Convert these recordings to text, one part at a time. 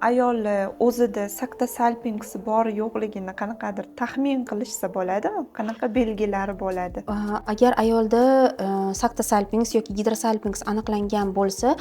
Ayollar o'zida saktosalpinksi bor yo'qligini qanaqadir taxmin qilishsa bo'ladimi? Qanaqa belgilari bo'ladi? Agar ayolda saktosalpinks yoki gidrosalpinks aniqlangan bo'lsa,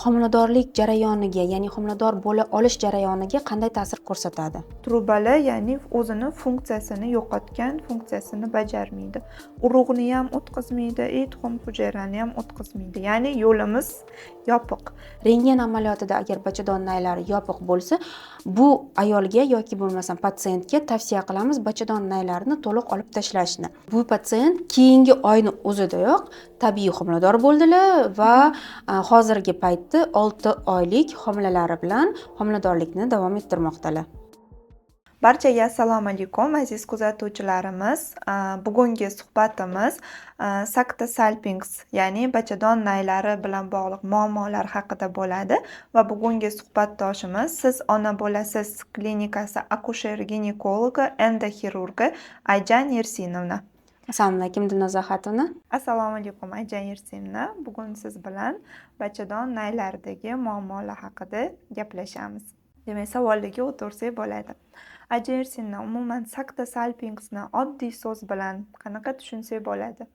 homiladorlik jarayoniga, ya'ni homilador bo'la olish jarayoniga qanday ta'sir ko'rsatadi? Trubalar, ya'ni o'zini funksiyasini yo'qotgan, funksiyasini bajarmaydi. Urug'ni ham o'tkazmaydi, tuxum hujayrani ham o'tkazmaydi. Ya'ni yo'limiz yopiq. Rentgen amaliyotida agar bachadon naylari yopiq bo'lsa, bu ayolga yoki bo'lmasam patsientga tavsiya qilamiz bachadon naylarini to'liq olib tashlashni. Bu patsient keyingi oyni o'zidayoq tabiiy homilador bo'ldilar va hozirgi paytda 6 oylik homilalari bilan homiladorlikni davom ettirmoqdalar. Barchaga assalomu alaykum, aziz kuzatuvchilarimiz. Bugungi suhbatimiz saktosalpinks, ya'ni bachadon naylari bilan bog'liq muammolar haqida bo'ladi va bugungi suhbatdoshimiz Siz ona bo'lasiz klinikasi akusher ginekologi, endoxirurgi Ayjan Yersinovna. Assalomu alaykum, Dilnoza Ahatovna. Assalomu alaykum, Ayjan Yersinovna. Bugun siz bilan bachadon naylaridagi muammolar haqida gaplashamiz. Demak, savollarga o'tirsak bo'ladi. Ayjan Yersinovna, umuman saktosalpinksni oddiy so'z bilan qanaqa tushunsak bo'ladi?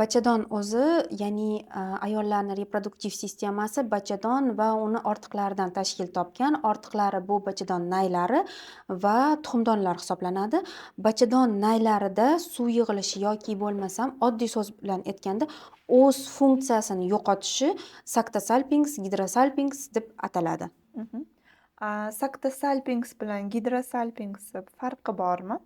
Bachadon o'zi, ya'ni ayollarning reproduktiv sistemasi bachadon va uni ortiqlaridan tashkil topgan. Ortiqlari bu bachadon naylari va tuxumdonlar hisoblanadi. Bachadon naylarida suv yig'ilishi yoki bo'lmasam oddiy so'z bilan aytganda o'z funksiyasini yo'qotishi saktosalpinks, gidrosalpinks deb ataladi. Saktosalpinks bilan gidrosalpinks farqi bormi?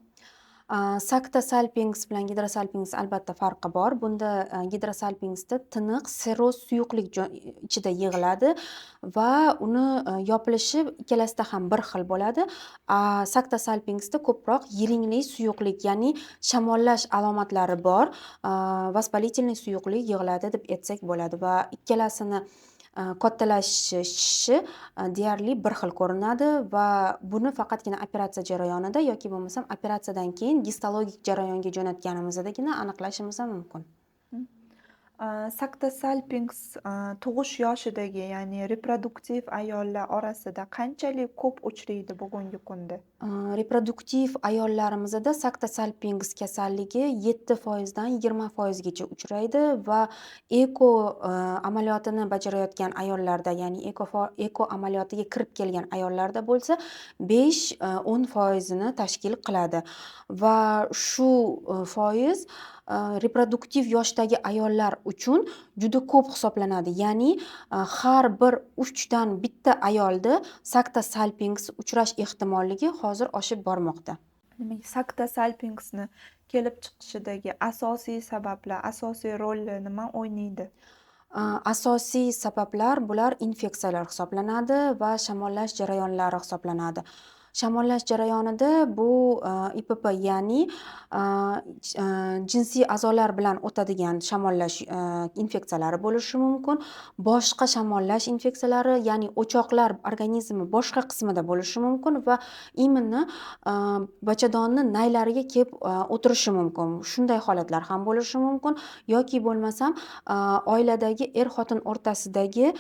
Saktosalpinks bilan gidrosalpinks albatta farqi bor. Bunda gidrosalpinksda tiniq seroz suyuqlik ichida yig'iladi va uni yopilishi ikkalasida ham bir xil bo'ladi. Saktosalpinksda ko'proq yiringli suyuqlik, ya'ni shamollash alomatlari bor, воспалительный suyuqlik yig'iladi deb aytsak bo'ladi va ikkalasini kattalashishi deyarli bir xil ko'rinadi va buni faqatgina operatsiya jarayonida yoki bo'lmasam operatsiyadan keyin gistologik jarayonga jo'natganimizdagina aniqlashimiz ham mumkin. Saktosalpinks tug'ish yoshidagi, ya'ni reproduktiv ayollar orasida qanchalik ko'p uchraydi bugungi kunda? Reproduktiv ayollarimizda saktosalpinks kasalligi 7% dan 20% gacha uchraydi va eko amaliyotini bajarayotgan ayollarda, ya'ni eko amaliyotiga kirib kelgan ayollarda bo'lsa 5-10%ni tashkil qiladi va shu foiz reproduktiv yoshdagi ayollar uchun juda ko'p hisoblanadi. Ya'ni har bir 3 dan bitta ayolda saktosalpinks uchrash ehtimolligi hozir oshib bormoqda. Demak, saktosalpinksni kelib chiqishidagi asosiy sabablar, asosiy rolni nima o'ynaydi? Asosiy sabablar bular infeksiyalar hisoblanadi va shamollash jarayonlari hisoblanadi. Shamollash jarayonida bu IPP, ya'ni jinsiy a'zolar bilan o'tadigan shamollash infeksiyalari bo'lishi mumkin. Boshqa shamollash infeksiyalari, ya'ni o'choqlar organizmi boshqa qismida bo'lishi mumkin va именно bachadonni naylariga kelib o'tirishi mumkin. Shunday holatlar ham bo'lishi mumkin yoki bo'lmasam oiladagi er-xotin o'rtasidagi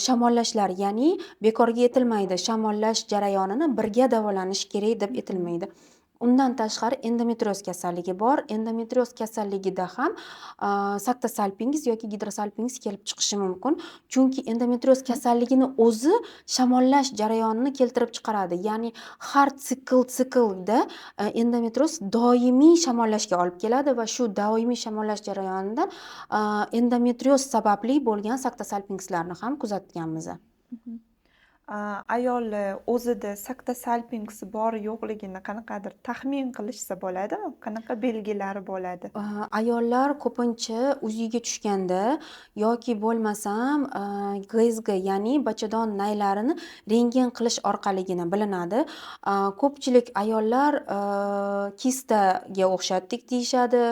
shamollashlar, ya'ni bekorga aytilmaydi, shamollash jarayonini birga davolanish kerak deb aytilmaydi. Undan tashqari endometrioz kasalligi bor. Endometrioz kasalligida ham saktosalpinks yoki gidrosalpinks kelib chiqishi mumkin. Chunki endometrioz kasalligini o'zi shamollash jarayonini keltirib chiqaradi. Ya'ni har siklda endometrioz doimiy shamollashga olib keladi va shu doimiy shamollash jarayonidan endometrioz sababli bo'lgan saktosalpinkslarni ham kuzatganmiz. Ayollar o'zida saktosalpinks bor yo'qligini qanaqadir taxmin qilishsa bo'ladimi? Qanaqa belgilari bo'ladi? Ayollar ko'pincha UZIga tushganda yoki bo'lmasam GSG, ya'ni bachadon naylarini rentgen qilish orqaligina bilinadi. Ko'pchilik ayollar kistaga o'xshatdik deyishadi,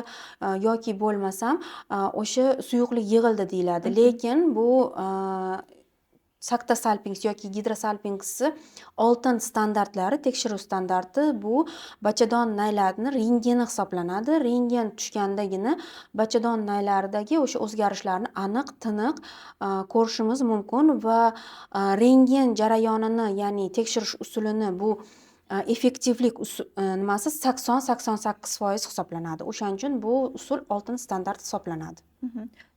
yoki bo'lmasam o'sha suyuqlik yig'ildi deyiladi. Lekin bu Saktosalpinks yoki gidrosalpinksni oltin standartlari, tekshiruv standarti bu bachadon naylarini rentgeni hisoblanadi. Rentgen tushgandagina bachadon naylaridagi o'sha o'zgarishlarni aniq, tiniq ko'rishimiz mumkin va rentgen jarayonini, ya'ni tekshirish usulini bu effektivlik nimasi 80-88% hisoblanadi. O'shaning uchun bu usul oltin standart hisoblanadi.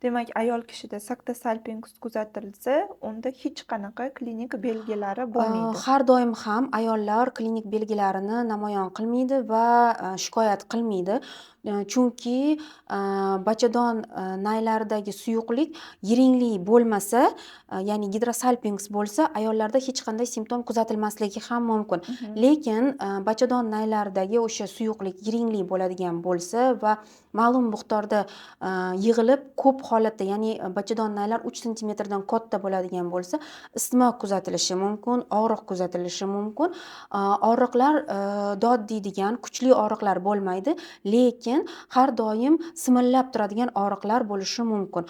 Demak, ayol kishida saktosalpinks kuzatilsa, unda hech qanaqa klinik belgilari bo'lmaydi. Har doim ham ayollar klinik belgilarini namoyon qilmaydi va shikoyat qilmaydi. Chunki bachadon naylaridagi suyuqlik yiringli bo'lmasa, ya'ni gidrosalpinks bo'lsa, ayollarda hech qanday simptom kuzatilmasligi ham mumkin. Lekin bachadon naylaridagi o'sha suyuqlik yiringli bo'ladigan bo'lsa va ma'lum miqdorda yig'ilib ko'p holatda, ya'ni bachadon naylar 3 santimetrdan katta bo'ladigan bo'lsa, isitma kuzatilishi mumkin, og'riq kuzatilishi mumkin. Og'riqlar dod deydigan kuchli og'riqlar bo'lmaydi, lekin har doim simillab turadigan og'riqlar bo'lishi mumkin.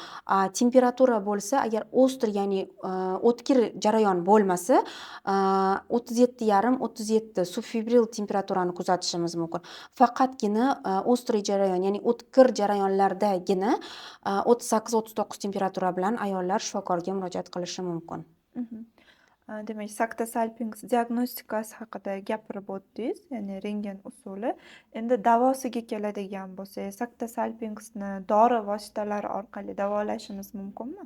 Temperatura bo'lsa, agar ostr, ya'ni o'tkir jarayon bo'lmasa, 37,5, 37 subfebril temperaturani kuzatishimiz mumkin. Faqatgina ostr jarayon, ya'ni o'tkir jarayonlardagina 38-39 temperatura bilan ayollar shifokorga murojaat qilishi mumkin. Demak, saktosalpinks diagnostikasi haqida gapirib o'tdingiz, ya'ni rentgen usuli. Endi davosiga keladigan bo'lsak, saktosalpinksni dori vositalari orqali davolashimiz mumkinmi?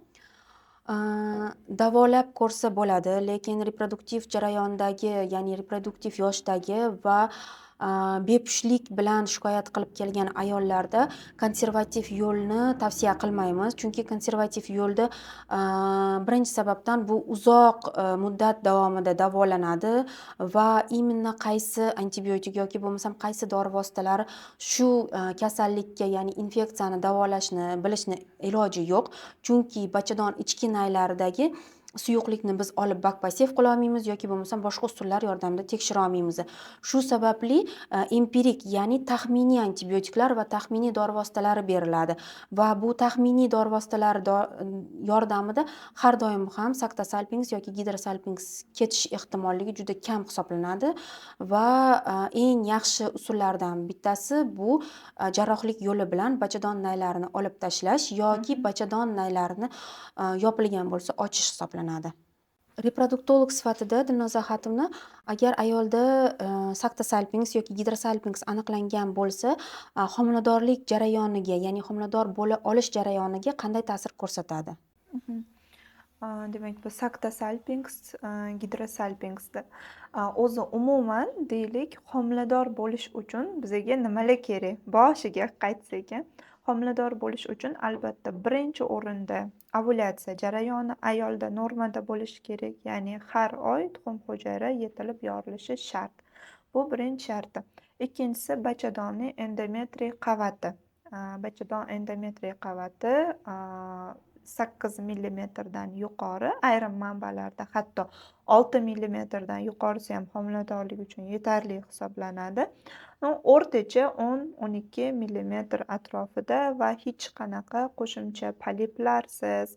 Davolab ko'rsa bo'ladi, lekin reproduktiv jarayondagi, ya'ni reproduktiv yoshdagi va bepushtlik bilan shikoyat qilib kelgan ayollarda konservativ yo'lni tavsiya qilmaymiz. Chunki konservativ yo'lda birinchi sababdan bu uzoq muddat davomida davolanadi va именно qaysi antibiotik yoki bo'lmasam qaysi dori vositalari shu kasallikka, ya'ni infeksiyani davolashni bilishni iloji yo'q. Chunki bachadon ichki naylaridagi suyuqlikni biz olib bakpasev qila olmaymiz yoki bo'lmasam boshqa usullar yordamida tekshira olmaymiz. Shu sababli empirik, ya'ni taxminiy antibiotiklar va taxminiy dori vositalari beriladi va bu taxminiy dori vositalari yordamida har doim ham saktosalpinks yoki gidrosalpinks ketish ehtimolligi juda kam hisoblanadi va eng yaxshi usullardan bittasi bu jarrohlik yo'li bilan bachadon naylarini olib tashlash yoki bachadon naylarini yopilgan bo'lsa ochish hisoblanadi. Reproduktolog sifatida Dilnoza Xatovna, agar ayolda saktosalpinks yoki gidrosalpinks aniqlangan bo'lsa, homiladorlik jarayoniga, ya'ni homilador bo'la olish jarayoniga qanday ta'sir ko'rsatadi? Demak, bu saktosalpinks, gidrosalpinksda o'zi umuman deylik, homilador bo'lish uchun bizga nimalar kerak? Boshiga qaytsak, homilador bo'lish uchun albatta birinchi o'rinda ovulyatsiya jarayoni ayolda normada bo'lishi kerak, ya'ni har oy tuxum hujayra yetilib yorilishi shart. Bu birinchi sharti. Ikkinchisi bachadonning endometriy qavati. Bachadon endometriy qavati 8 millimetrdan yuqori, ayrim manbalarda hatto 6 millimetrdan yuqorisi ham homiladorlik uchun yetarli hisoblanadi. O'rtacha 10-12 millimetr atrofida va hech qanaqa qo'shimcha poliplarsiz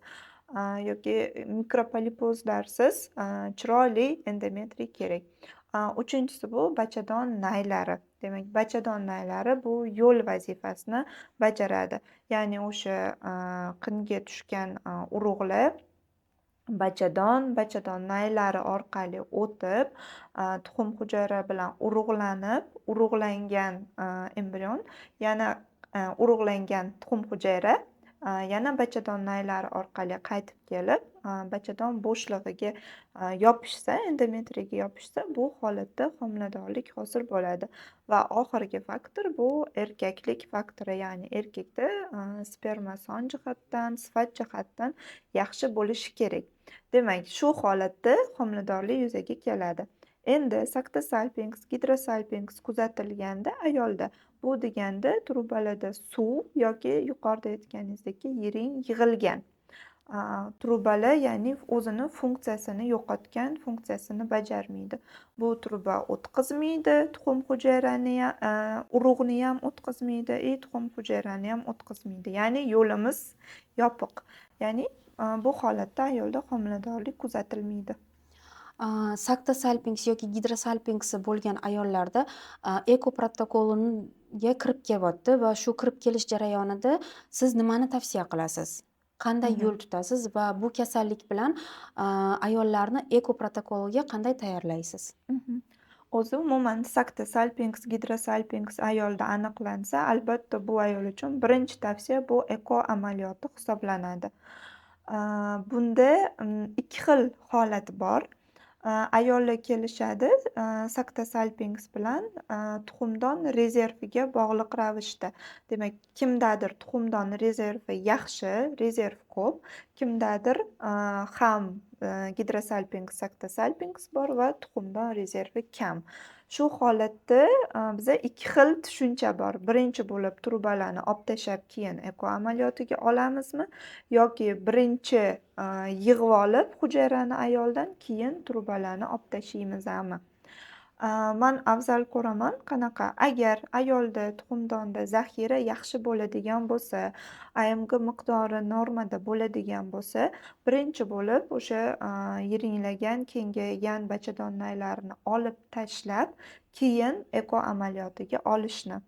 yoki mikropolipozlarsiz chiroyli endometriy kerak. Uchinchisi bu bachadon naylari. Demak, bachadon naylari bu yo'l vazifasini bajaradi. Ya'ni o'sha qinga tushgan urug'lar bachadon naylari orqali o'tib, tuxum hujayra bilan urug'lanib, urug'langan embrion yana urug'langan tuxum hujayra yana bachadon naylari orqali qaytib kelib, bachadon bo'shlig'iga yopishsa, endometriyaga yopishsa, bu holatda homiladorlik hosil bo'ladi. Va oxirgi faktor bu erkaklik faktori, ya'ni erkakda sperma son jihatdan, sifat jihatdan yaxshi bo'lishi kerak. Demak, shu holatda homiladorlik yuzaga keladi. Endi saktosalpinks, gidrosalpinks kuzatilganda ayolda, bu deganda trubalarda suv yoki yuqorida aytganingizdek yiring yig'ilgan. Trubalar, ya'ni o'zini funksiyasini yo'qotgan, funksiyasini bajarmaydi. Bu truba o'tkazmaydi, tuxum hujayrani ham, urug'ni ham o'tkazmaydi, tuxum hujayrani ham o'tkazmaydi. Ya'ni yo'limiz yopiq. Ya'ni Bu holatda ayolda homiladorlik kuzatilmaydi. Saktosalpinks yoki gidrosalpinksi bo'lgan ayollarda eko protokoliga kirib kelyapti va shu kirib kelish jarayonida siz nimani tavsiya qilasiz? Qanday yo'l tutasiz va bu kasallik bilan ayollarni eko protokoliga qanday tayyorlaysiz? O'zi umuman saktosalpinks, gidrosalpinks ayolda aniqlansa, albatta bu ayol uchun birinchi tavsiya bu eko amaliyoti hisoblanadi. Bunda ikki xil holat bor. Ayollar kelishadi saktosalpinks bilan tuxumdon rezerviga bog'liq ravishda. Demak, kimdadir tuxumdon rezervi yaxshi, rezerv ko'p, kimdadir ham gidrosalpinks, saktosalpinks bor va tuxumdon rezervi kam. Shu holatda biza ikki xil tushuncha bor. Birinchi bo'lib trubalarni olib tashlab keyin eko amaliyotiga olamizmi yoki birinchi yig'ib olib hujayrani ayoldan keyin trubalarni olib tashlaymizmi? Man afzal ko'raman qanaqa, agar ayolda tuxumdonda zaxira yaxshi bo'ladigan bo'lsa, AMG miqdori normada bo'ladigan bo'lsa, birinchi bo'lib o'sha yiringlagan, kengaygan bachadon naylarini olib tashlab, keyin eko amaliyotiga olishni.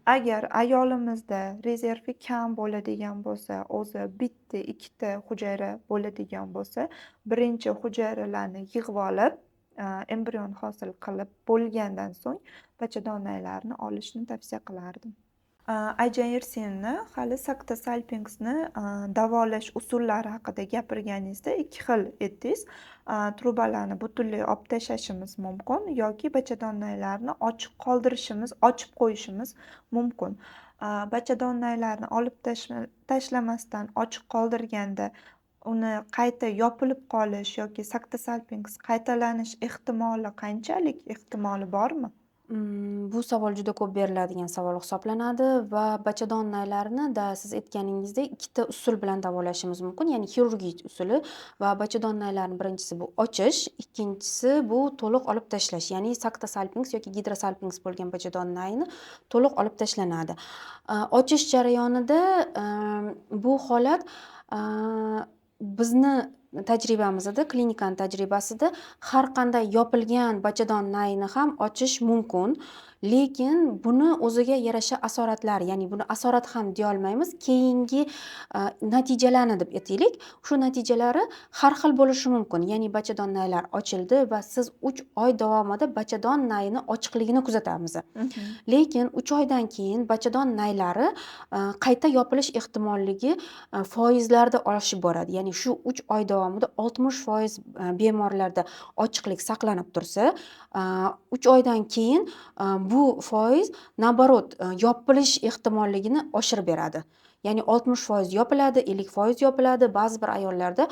Agar ayolimizda rezervi kam bo'ladigan bo'lsa, o'zi bitta, ikkita hujayra bo'ladigan bo'lsa, birinchi hujayralarni yig'ib olib, embrion hosil qilib bo'lgandan so'ng bachadon naylarini olishni tavsiya qilardim. Ayjan Yersinni hali saktosalpinksni davolash usullari haqida gapirganingizda ikki xil aytdingiz. Trubalarni butunlay olib tashlashimiz mumkin yoki bachadon naylarini ochiq qoldirishimiz, ochib qo'yishimiz mumkin. Bachadon naylarini olib tashlamasdan ochiq qoldirganda uni qayta yopilib qolish yoki saktosalpinks qaytalanish ehtimoli qanchalik, ehtimoli bormi? Bu savol juda ko'p beriladigan savol hisoblanadi va bachadon naylarini da siz aytganingizdek ikkita usul bilan davolashimiz mumkin, ya'ni xirurgiya usuli va bachadon naylarini birinchisi bu ochish, ikkinchisi bu to'liq olib tashlash, ya'ni saktosalpinks yoki gidrosalpinks bo'lgan bachadon nayini to'liq olib tashlanadi. Ochish jarayonida bu holat bizni tajribamizda, klinikani tajribasida har qanday yopilgan bachadon nayini ham ochish mumkin, lekin buni o'ziga yarasha asoratlar, ya'ni buni asorat ham deya olmaymiz, keyingi natijalarni deb aytaylik, shu natijalari har xil bo'lishi mumkin. Ya'ni bachadon naylar ochildi va siz 3 oy davomida bachadon nayini ochiqligini kuzatamiz. Lekin 3 oydan keyin bachadon naylari qayta yopilish ehtimolligi foizlarda oshib boradi. Ya'ni shu 3 oy davomida 60% bemorlarda ochiqlik saqlanib tursa, 3 oydan keyin bu foiz naborot yopilish ehtimolligini oshirib beradi. Ya'ni 60% yopiladi, 50% yopiladi, ba'zi bir ayollarda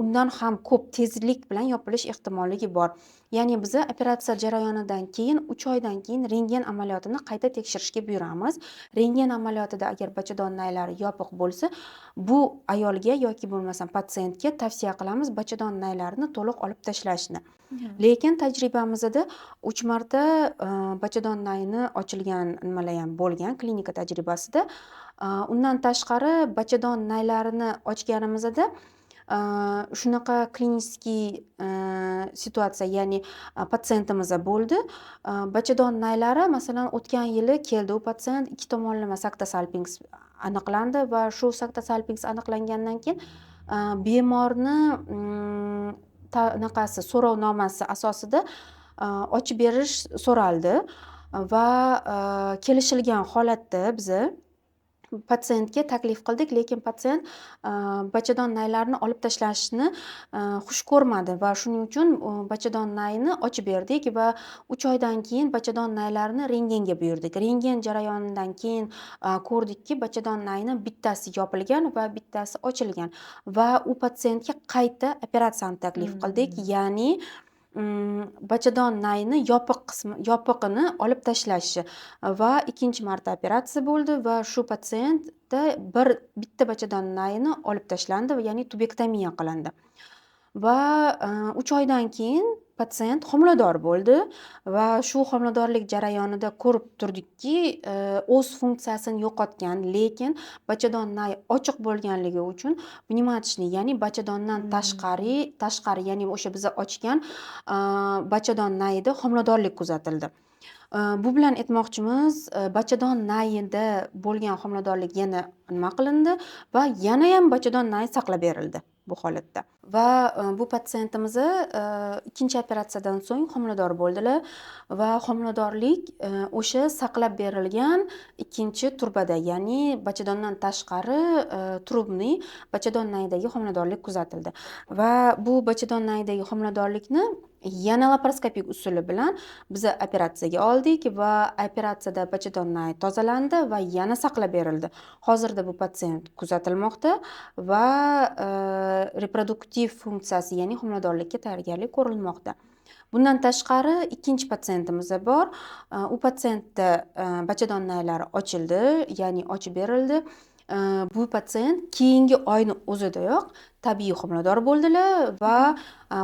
undan ham ko'p tezlik bilan yopilish ehtimolligi bor. Ya'ni biz operatsiya jarayonidan keyin 3 oydan keyin rentgen amaliyotini qayta tekshirishga buyuramiz. Rentgen amaliyotida agar bachadon naylari yopiq bo'lsa, bu ayolga yoki bo'lmasam patsientga tavsiya qilamiz bachadon naylarini to'liq olib tashlashni. Lekin tajribamizda 3 marta bachadon nayini ochilgan nimalar ham bo'lgan klinika tajribasida. Undan tashqari bachadon naylarini ochganimizda shunaqa klinический situatsiya, ya'ni patsientimiz bo'ldi. Bachadon naylari, masalan, o'tgan yili keldi u patsient, ikki tomonlama saktosalpinks aniqlandi va shu saktosalpinks aniqlangandan keyin bemorni anaqasi so'rovnomasi asosida ochib berish so'raldi va kelishilgan holatda biza patsientga taklif qildik, lekin patsient bachadon naylarini olib tashlashni xush ko'rmadi va shuning uchun bachadon nayini ochib berdik va 3 oydan keyin bachadon naylarini rentgenga buyurdik. Rentgen jarayonidan keyin ko'rdikki, bachadon nayini bittasi yopilgan va bittasi ochilgan va u patsientga qayta operatsiyani taklif qildik, ya'ni bachadon nayini yopiq qismi, yopiqini olib tashlashi va ikkinchi marta operatsiya bo'ldi va shu patsientda bitta bachadon nayini olib tashlandi, ya'ni tubektomiya qilindi. Va 3 oydan keyin Patsient homilador bo'ldi va shu homiladorlik jarayonida ko'rib turdikki, o'z funksiyasini yo'qotgan, lekin bachadon nay ochiq bo'lganligi uchun внематочный, ya'ni bachadondan tashqari, ya'ni o'sha biza ochgan bachadon nayida homiladorlik kuzatildi. Bu bilan aytmoqchimiz, bachadon nayida bo'lgan homiladorlik yana nima qilindi va yanayam bachadon nayi saqlab berildi bu holatda. Va bu patsientimiz ikkinchi operatsiyadan so'ng homilador bo'ldilar va homiladorlik o'sha saqlab berilgan ikkinchi turbada, ya'ni bachadondan tashqari трубный bachadon nayidagi homiladorlik kuzatildi. Va bu bachadon nayidagi homiladorlikni yana laparoskopik usuli bilan biz operatsiyaga oldik va operatsiyada bachadon nayi tozalandi va yana saqlab berildi. Hozirda bu patsient kuzatilmoqda va reproduktiv funksiyasi, ya'ni homiladorlikka tayyorgarlik ko'rilmoqda. Bundan tashqari ikkinchi patsientimiz bor. U patsientda bachadon naylari ochildi, ya'ni ochib berildi. Bu patsient keyingi oyni o'zidayoq tabiiy homilador bo'ldilar va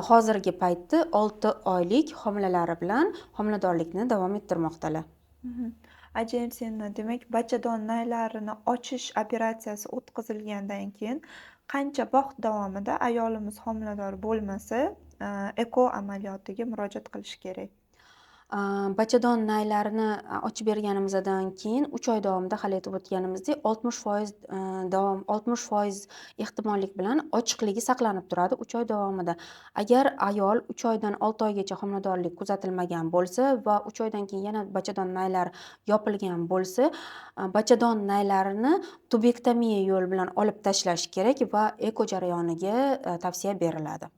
hozirgi paytda 6 oylik homilalari bilan homiladorlikni davom ettirmoqdalar. Ajensiya, demak, bachadon naylarini ochish operatsiyasi o'tkazilgandan keyin qancha vaqt davomida ayolimiz homilador bo'lmasa, eko amaliyotiga murojaat qilish kerak? Bachadon naylarini ochib berganimizdan keyin 3 oy davomida, hali aytib o'tganimizdek, 60% davom 60% ehtimollik bilan ochiqligi saqlanib turadi 3 oy davomida. Agar ayol 3 oydan 6 oygacha homiladorlik kuzatilmagan bo'lsa va 3 oydan keyin yana bachadon naylari yopilgan bo'lsa, bachadon naylarini tubektomiya yo'li bilan olib tashlash kerak va eko jarayoniga tavsiya beriladi.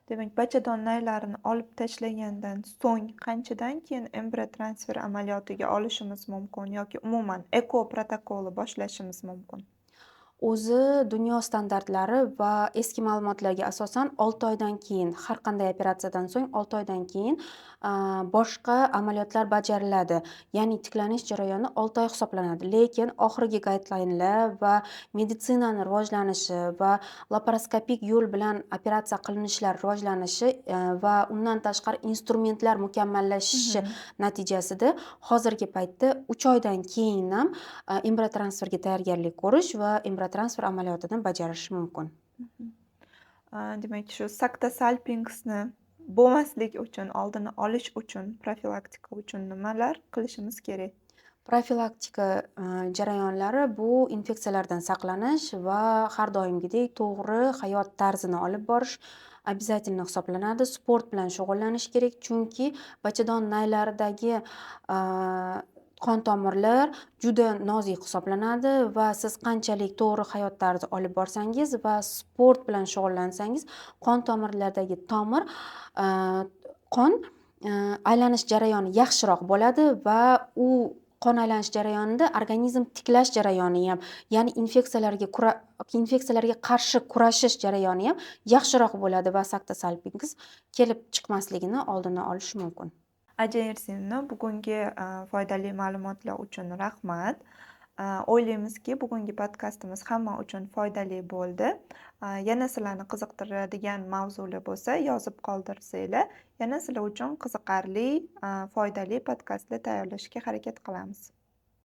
Demak, bachadon naylarini olib tashlagandan so'ng qanchadan keyin embriotransfer amaliyotiga olishimiz mumkin yoki umuman eko protokoli boshlashimiz mumkin? O'zi dunyo standartlari va eski ma'lumotlarga asosan 6 oydan keyin, har qanday operatsiyadan so'ng 6 oydan keyin boshqa amaliyotlar bajariladi. Ya'ni tiklanish jarayoni 6 oy hisoblanadi. Lekin oxirgi guideline-lar va meditsinani rivojlanishi va laparoskopik yo'l bilan operatsiya qilinishlar rivojlanishi va undan tashqari instrumentlar mukammallashishi natijasida hozirgi paytda 3 oydan keyin ham embriotransferga tayyorgarlik ko'rish va embriotransfer amaliyotini bajarish mumkin. Demak, shu saktosalpinksni bo'lmaslik uchun, oldini olish uchun, profilaktika uchun nimalar qilishimiz kerak? Profilaktika jarayonlari bu infeksiyalardan saqlanish va har doimgidek to'g'ri hayot tarzini olib borish обязательно hisoblanadi. Sport bilan shug'ullanish kerak, chunki bachadon naylaridagi qon tomirlar juda nozik hisoblanadi va siz qanchalik to'g'ri hayot tarzi olib borsangiz va sport bilan shug'ullansangiz, qon tomirlardagi tomir, qon aylanish jarayoni yaxshiroq bo'ladi va u qon aylanish jarayonida organizm tiklash jarayoni ham, ya'ni infeksiyalarga qarshi kurashish jarayoni ham yaxshiroq bo'ladi va saktosalpingiz kelib chiqmasligini oldini olish mumkin. Ajayersingni bugungi foydali ma'lumotlar uchun rahmat. O'ylaymizki, bugungi podkastimiz hamma uchun foydali bo'ldi. Yana sizlarni qiziqtiradigan mavzular bo'lsa, yozib qoldirsanglar, yana sizlar uchun qiziqarli, foydali podkastlar tayyorlashga harakat qilamiz.